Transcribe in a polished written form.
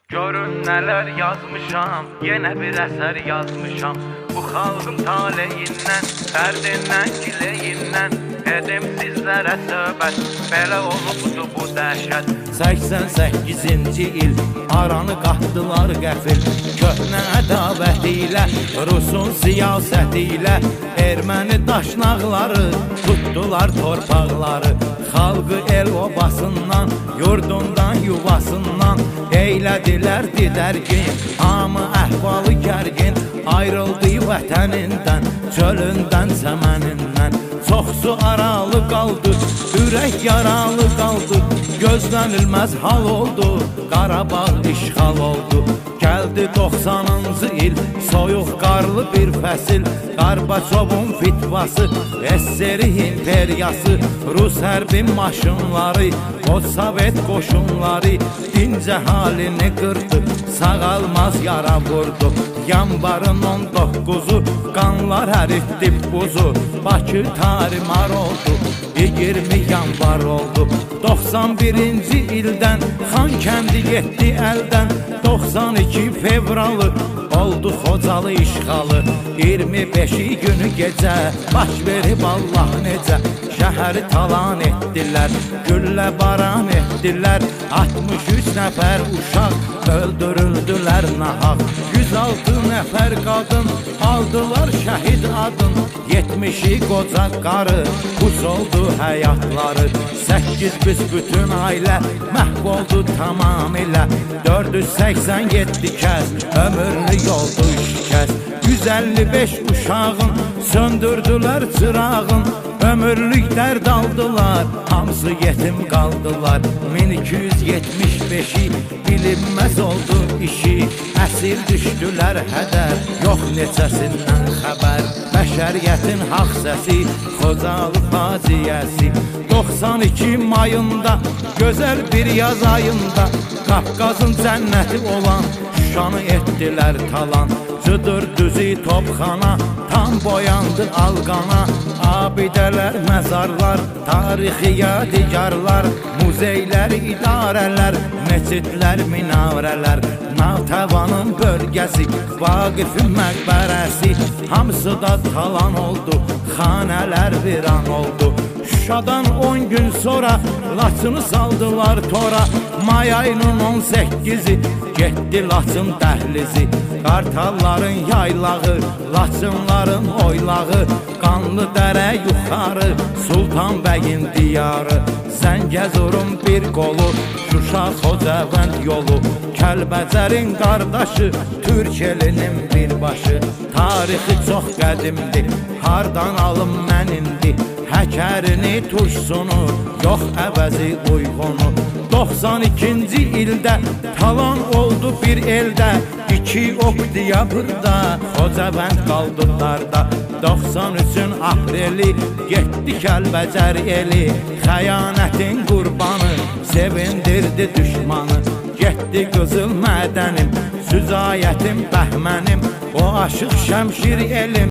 Görün nələr yazmışam, yenə bir əsər yazmışam. Bu xalqın taleyindən, dərdindən, gileyindən edim sizlərə söhbət, belə olubdu bu dəhşət. 88-ci il aranı qatdılar qəfil, köhnə ədavəti ilə, Rusun siyasəti ilə erməni daşnaqları tutdular torpaqları. Xalqı el obasından, yurdundan, yuvasından eylədilər didərgin, hamı əhvalı gərgin, ayrıldı vətənindən, çölündən, çəmənindən. Çoxsu aralı qaldı, ürək yaralı qaldı, gözlənilməz hal oldu, Qarabağ işğal oldu. Gəldi 90-cı il, soyuq qarlı bir fəsil, Qarbaçovun fitvası, SSR imperiyası, Rus hərbi maşınları, o Sovet qoşunları dinc əhalini qırdı, sağalmaz yara vurdu. Yanvarın 19-u, qanlar əritdi buzu, Bakı tarimar oldu, 20 yanvar oldu. 91-ci ildən Xankəndi getdi əldən, 92 fevralı oldu Xocalı işğalı. 25-i günü gecə baş verib Allah necə, şəhəri talan etdilər, güllə baran etdilər. 63 nəfər uşaq öldürüldülər nahaq, 106 nəfər qadın aldılar şəhid adın, 70-i qoca qarı pus oldu həyatları, 8 büsbütün ailə məhv oldu tamamilə, 487 kəs ömürlü yoldu şikəst, 155 uşağın söndürdülər çırağın, ömürlük dərd aldılar, hamısı yetim qaldılar. 1275-i bilinməz oldu işi, əsir düşdülər hədər, yox neçəsindən xəbər. Bəşəriyyətin haqq səsi, Xocalı faciəsi. 92 mayında, gözəl bir yaz ayında, Qafqazın cənnəti olan Şuşanı etdilər talan. Cıdır düzü topxana, tam boyandı alqana, abidələr, məzarlar, tarixi yadigarlar, muzeylər, idarələr, meçidlər, minarələr, Natəvanın bölgəsi, Vaqifin məqbərəsi, hamısı da talan oldu, xanələr viran oldu. Şuşadan 10 gün sonra Laçını saldılar tora, may ayının 18-i getdi Laçın dəhlizi. Qartalların yaylağı, Laçınların oylağı, Qanlı dərə yuxarı, Sultan bəyin diyarı, Zəngəzurun bir qolu, Şuşa Xocavənd yolu, Kəlbəcərin qardaşı, Türk elinin bir başı. Tarixi çox qədimdir, hardan alım mən indi, həkərini, turşsunu, yox əvəzi uyğunu. 92-ci ildə talan oldu bir eldə, 2 oktyabrda Xocavənd qaldı darda. 93-ün apreli getdi Kəlbəcər eli, xəyanətin qurbanı sevindirdi düşmanı. Getdi qızıl mədənim, süzayətim, bəhmənim, o aşıq şəmşir elim.